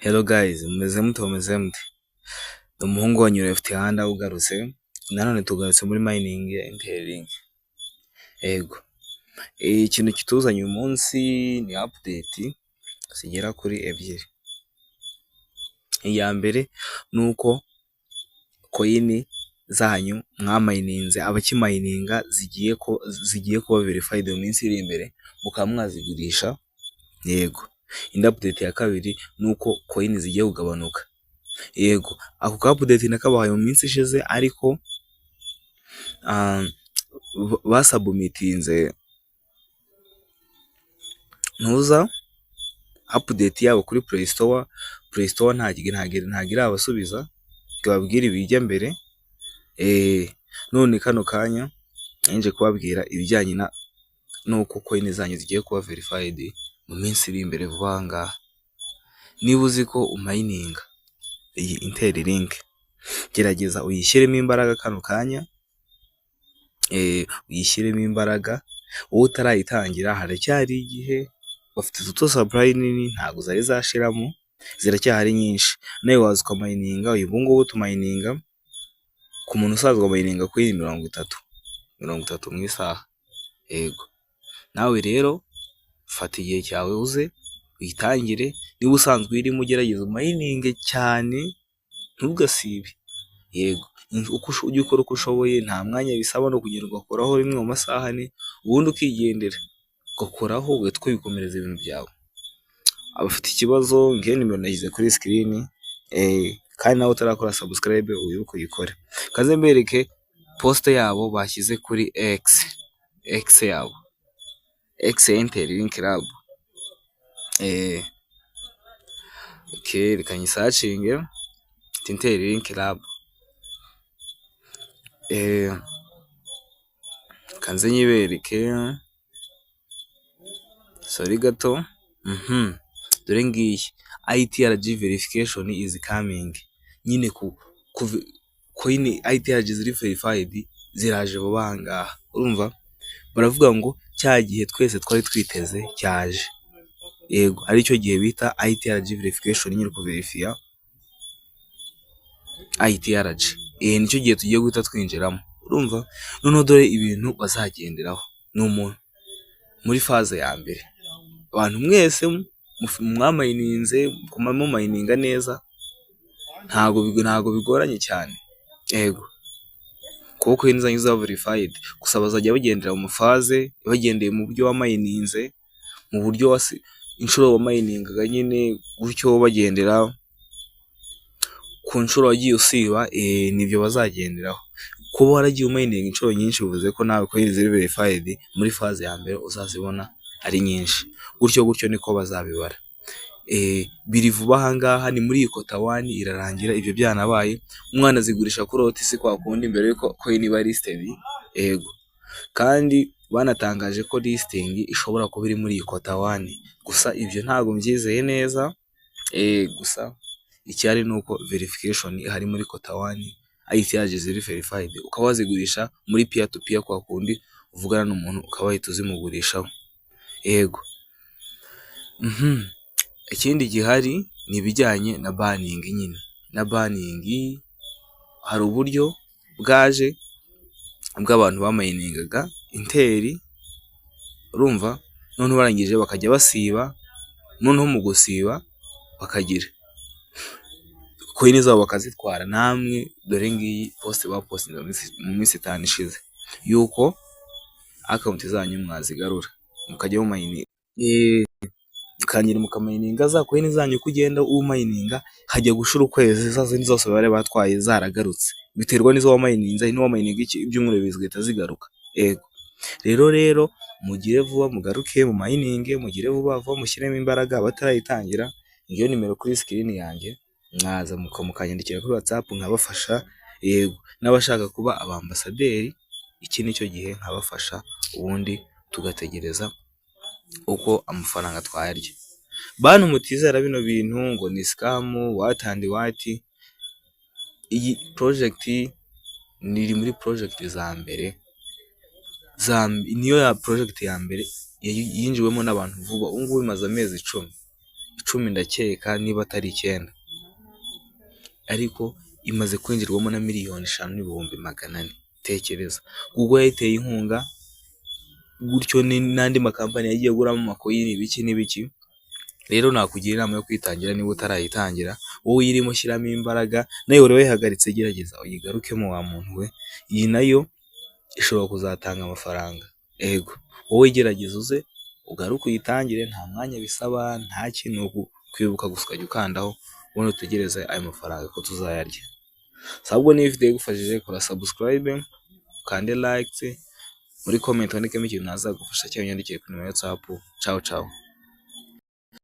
Hello guys, mumeze mute, mumeze mute? Ni umuhungu wanyu Left Hand ugarutse, nanone tugarutse muri mining ya Interlink. Yego, ikintu kituzanye uyu munsi ni update zigera kuri ebyiri. Iya mbere ni uko coin zanyu mwamayininze, abakimayininga, zigiye kuba verified mu minsi iri imbere, mukaba mwazigurisha. Yego. Indi update ya kabiri ni uko coin zigiye kugabanuka. Yego, ako ka update nakabahaye mu minsi ishize, ariko basubmittinze ntuza update yabo kuri Play Store. Play Store ntabwo irabasubiza ngo ibabwire ibijya mbere. None kano kanya nje kubabwira ibijyanye n'uko coin zanyu zigiye kuba verified mu minsi iri imbere vuba aha ngaha. Niba uzi ko umayininga iyi Interlink, gerageza uyishyiremo imbaraga kano kanya, uyishyiremo imbaraga. Wowe utarayitangira, haracyari igihe. Bafite total supply nini, ntabwo zari zashiramo, ziracyahari nyinshi. Nawe waza ukamayininga. Ubu ngubu tumayininga, ku muntu usanzwe amayininga kuri 30, 30 mu isaha. Yego, nawe rero fata igihe cyawe uze uyitangire. Niba usanzwe uyirimo, ugerageze umayininge cyane, ntugasibe. Yego, ujye ukora uko ushoboye. Nta mwanya bisaba, no kugenda ugakoraho rimwe mu masaha 4, ubundi ukigendera, ugakoraho ugahita wikomereza ibintu byawe. Abafite ikibazo, ngiyo nimero nashyize kuri screen. Kandi nawe utarakora subscribe, wibuke uyikore. Kaze mbereke post yabo bashyize kuri X, X yabo, X ya Interlink Lab. Okay, reka nyisearchinge Interlink Lab. Reka nze nyibereke, sorry gato. Dore ngiyi: "ITRG verification is coming." Nyine ku coin ITRG ziri verified ziraje vuba aha ngaha. Urumva baravuga ngo cya gihe twese twari twiteze cyaje. Yego, aricyo gihe bita ITRG verification, nyine kuverifiya ITRG. Nicyo gihe tugiye guhita twinjiramo. Urumva noneho dore ibintu bazagenderaho ni umuntu muri phase ya mbere. Abantu mwese mwamayininze, mumayininga neza, ntabwo bigoranye cyane. Yego, kuko coin zanyu zaba verified, gusa bazajya bagendera mu phase, bagendeye mu buryo wamayininze, mu buryo inshuro wamayiningaga nyine gutyo, bagendera ku nshuro wagiye usiba. Nibyo bazagenderaho. Kuba waragiye umayininga inshuro nyinshi bivuze ko nawe coin ziri verified muri phase ya mbere uzazibona ari nyinshi. Gutyo gutyo niko bazabibara. Biri vuba aha ngaha, ni muri iyi quarter one irarangira ibyo byanabaye. Umwana azigurisha kuri OTC kwa kundi mbere yuko coin iba listed. Yego, kandi banatangaje ko listing ishobora kuba iri muri iyi quarter one, gusa ibyo ntabwo mbyizeye neza. Gusa icyari ni uko verification ihari muri quarter one, ITRG ziri verified ukaba wazigurisha muri peer to peer, kwa kundi uvugana n'umuntu ukaba wahita uzimugurishaho. Yego. Ikindi gihari ni ibijyanye na burning nyine. Na burning, hari uburyo bwaje bw'abantu bamayiningaga Inter, urumva, noneho barangije bakajya basiba, noneho mu gusiba bakagira coin zabo bakazitwara. Namwe dore ngiyi post bapostinze mu minsi 5 ishize, yuko account zanyu mwazigarura mukajya mumayininga, mukangira mukamayininga za coin zanyu. Uko ugenda umayininga, hajya gushira ukwezi za zindi zose bari batwaye zaragarutse. Biterwa n'izo wamayininze. N'uwamayininga ibyumweru 2 zigahita zigaruka. Yego, rero mugire vuba mugaruke mumayininge, mugire vuba vuba mushyiremo imbaraga. Abatarayitangira, ngiyo nimero kuri screen yanjye, mwaza mukanyandikira kuri WhatsApp nkabafasha. Yego, n'abashaka kuba abambasaderi, iki nicyo gihe nkabafasha, ubundi tugategereza uko amafaranga twayarya. Bantu mutizera bino bintu ngo ni scam, what and what, iyi project iri muri project za mbere, niyo ya project ya mbere yinjiwemo n'abantu vuba. Ubu ngubu imaze amezi 10, 10 ndakeka, niba atari 9, ariko imaze kwinjirwamo na 5,400,000. Tekereza, Google yayiteye inkunga gutyo n'andi makampani yagiye aguramo amacoin, ibiki n'ibiki. Rero nakugira inama yo kwitangira niba utarayitangira. Wowe uyirimo shyiramo imbaraga, nawe wari wayihagaritse gerageza uyigarukemo wa muntu we. Iyi nayo ishobora kuzatanga amafaranga. Ego, wowe gerageza uze ugaruke uyitangire, nta mwanya bisaba, nta kintu, kwibuka gusa ukajya ukandaho, ubundi utegereze ayo mafaranga ko tuzayarya. Ahubwo niba video igufashije, kora subscribe, ukande like, muri comment wandikemo ikintu nazagufasha cyangwa unyandikire kuri nimero ya WhatsApp. Ciao ciao.